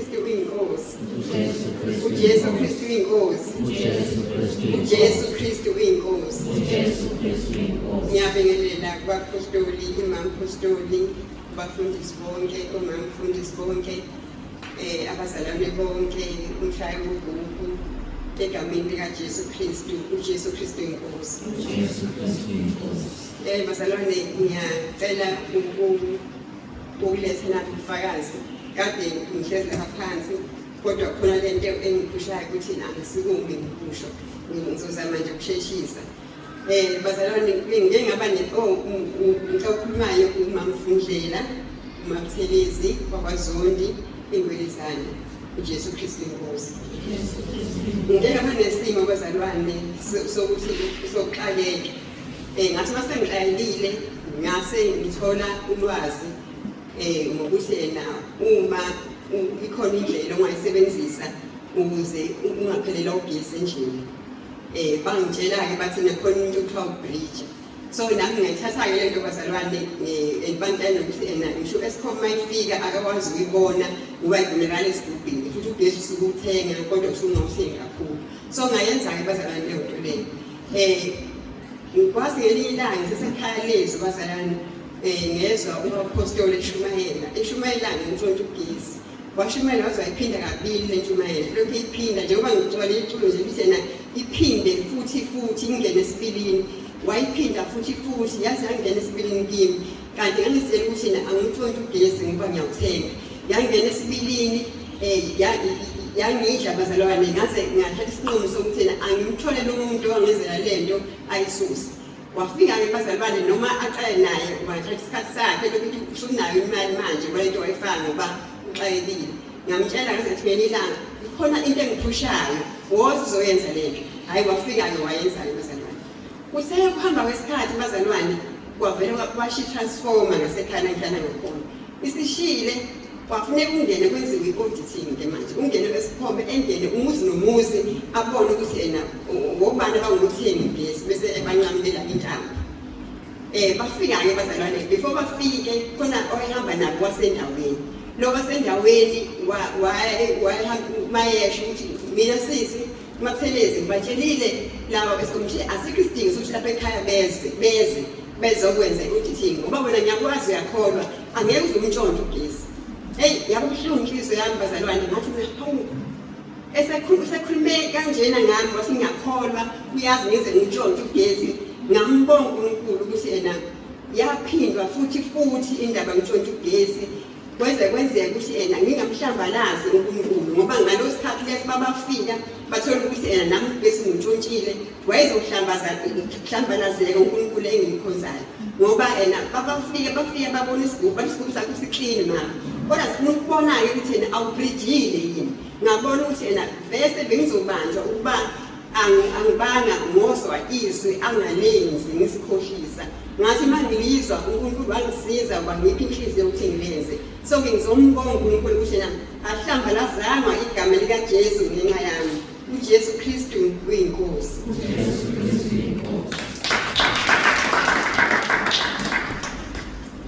Kristu uyinkosi. UJesu Kristu. UJesu Kristu uyinkosi. UJesu Kristu. UJesu Kristu uyinkosi. UJesu Kristu inkosi. Ngiyabingelela kubapostoli, imampostoli, kubafundisi bonke, omamfundisi bonke, abazalwane bonke, umshayi wobhuku, egameni likaJesu Kristu, uJesu Kristu inkosi. UJesu Kristu inkosi. Bazalwane, ngiyacela ukuletha nami ubufakazi. Kade ngihlezi lapha phansi, kodwa khona lento engiphushayo ukuthi angisukumi ngikusho. Ngizozama nje ukusheshisa. Bazalwane, ngike ngaba ne oh ngicela ukukhulumayo uMamfundlela, uMaButhelezi wakwaZondi, iNgwelezane, uJesu Kristu inkosi. Ngike ngaba nesimo bazalwane sokuthi sokuxakeka. Ngathi uma sengixakekile ngase ngithola ulwazi ngokuthi yena uma ikhona indlela ongayisebenzisa ukuze ungaphelelwa ugesi endlini. Bangitshela-ke bathi nakhona into okuthiwa ubridge. So nami ngayithatha-ke le nto bazalwane, bantshela nokuthi ena ngisho u-Eskom uma ifika akakwazi ukuyibona ngoba ibonakala esigubhini, futhi ugesi usuke uwuthenga kodwa usuke ungawuthengi kakhulu. So ngayenza-ke bazalwane leyo nto leyo. Ngikwazi ngelinye ilanga ngisesekhaya lezwi bazalwane, ngezwa umapostoli eshumayela, eshumayela ngentshontsho ugesi. Washumayela waze wayiphinda kabili le ntshumayelo, lokhu iphinda njengoba ngicwale iculo nje lithi yena iphinde futhi futhi ingene esibilini. Wayiphinda futhi futhi yaze yangena esibilini kimi, kanti ngangisitshela ukuthi yena angimtshontshe ugesi ngoba ngiyawuthenga. Yangena esibilini, yangidla bazalwane, ngaze ngathatha isinqumo sokuthi yena angimthole lo muntu owangenzela le nto ayisuse. Wafika-ke bazalwane, noma aqale naye wathatha isikhathi sakhe lokuthi usunayo imali manje kwale nto wayifaka ngoba uxakekile. Ngamtshela ngaze ngathi ngelinye ilanga ikhona into engiphushayo, woza uzoyenza le nto. Hhayi, wafika-ke wayenza-ke bazalwane. Kuthe ukuhamba kwesikhathi bazalwane, kwavele kwasha i-transformer ngasekhaya la ngihlala ngakhona. Isishile, kwafuneka ungene kwenziwe i-auditing ke manje, ungene esikhombe, engene umuzi nomuzi abone ukuthi yena ngobani abangumthengi ugesi, bese ebanqamulela intambo. Bafika-ke bazalwane, before bafike khona owayehamba nabo wasendaweni. Lo wasendaweni wayehamba mayesho ukuthi mina sisi Mathelezi ngibatshelile laba esikomthi asikho isidingo sokuthi lapha ekhaya bezwe beze bezokwenza i-auditing ngoba wena ngiyakwazi uyakholwa angeke uze umntshontshe ugesi. Hey, yabuhlungu inhliziyo yami bazalwane, ngathi mina hawu, esekhulume kanjena ngami wathi ngiyakholwa uyazi ngize ngintshontshe ugesi. Ngambonga uNkulunkulu ukuthi yena yaphindwa futhi futhi indaba ngintshontshe ugesi, kweze kwenzeka ukuthi yena ngingamhlambalazi uNkulunkulu ngoba ngalo sikhathi lesi babafika bathola ukuthi yena nami ugesi ngintshontshile, wayezohlambalazeka uNkulunkulu engimkhonzayo ngoba yena babafika bafika babona isigubhu, bathi isigubhu sakho siklini mama, kodwa sifuna ukubona-ke ukuthi yena awubridgile yini. Ngabona ukuthi yena vese bengizobanjwa ukuba angibanga ngozwa izwi angalenzi ngisikhohlisa. Ngathi uma ngilizwa uNkulunkulu wangisiza wangipha inhliziyo yokuthi ngilenze. So-ke ngizombonga uNkulunkulu ukuthi yena ahlambalazangwa igama likaJesu ngenxa yami. UJesu Kristu uyinkosi. UJesu Kristu uyinkosi.